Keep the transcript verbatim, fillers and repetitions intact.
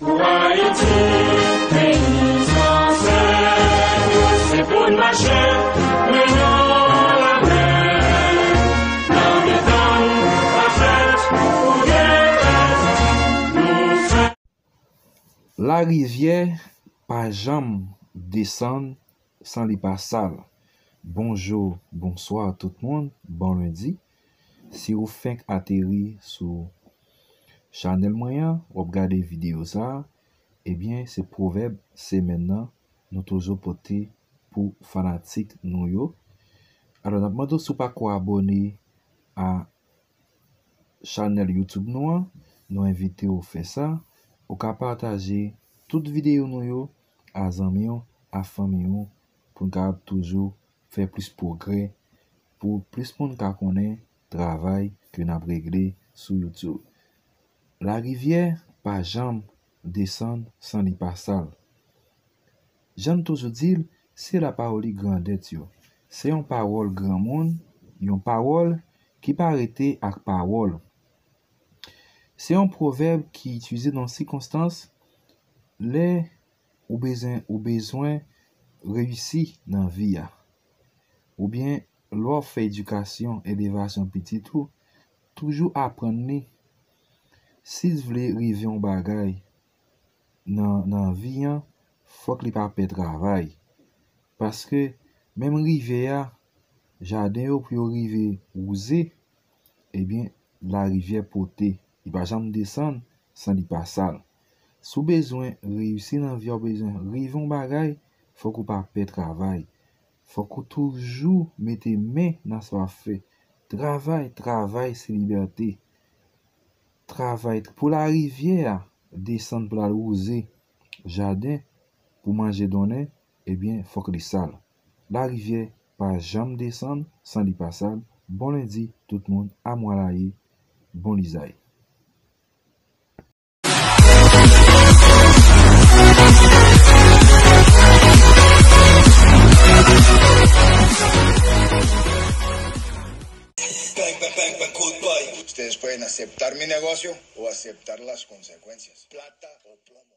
Pou Ayiti, peyi zansèt nou, se pou n mache, men nan lamè, nan detann, pa fèt pou detrès, nou se Larivyè pa janm desann san li pa sal. Bonjou, bonswa tout moun, bon lendi. Si ou fenk ateri sou chanèl mwen an, w ap gade videyo sa a, ebyen, se pwovèb semèn nan nou toujou pote pou fanatik nou yo. Alò, n ap mande w si w pa ko abòne a chanèl YouTube nou an, nou envite w fè sa. Ou ka pataje tout videyo nou yo a zanmi w, a fanmi w, pou n kapab toujou fè plis pwogrè, pou plis moun ka konnen travay ke n ap regle sou YouTube. Larivyè pa janm desann san li pa sal. Jan n toujou di l, se lapawòl li grandèt yo. Se yon pawòl granmoun, yon pawòl ki pa rete ak pawòl. Se yon pwovèb ki itilize nan sikonstans lè ou bezwen, ou bezwen reyisi nan vi a. Oubyen, lè w ap fè edikasyon, elevasyon pitit ou, toujou aprann li. Si l vle rive yon bagay nan, nan vi an, fòk li pa pè travay. Paske menm rivyè a, jaden yo pou yo rive wouze, ebyen, larivyè pote. Li pa janm desann san li pa sal. Si w bezwen reyisi nan vi a, w bezwen rive yon bagay, fòk ou pa pè travay. Fòk ou toujou mete men nan sa w ap fè. Travay, travay se libète. Travay pou larivyè a desann pou l al wouze jaden pou manje donnen, ebyen, fòk li sal. Larivyè pa janm desann san li pa sal. Bon lendi, tout moun, amwalaye, bon lizay. Ustedes pueden aceptar mi negocio o aceptar las consecuencias. Plata o plomo.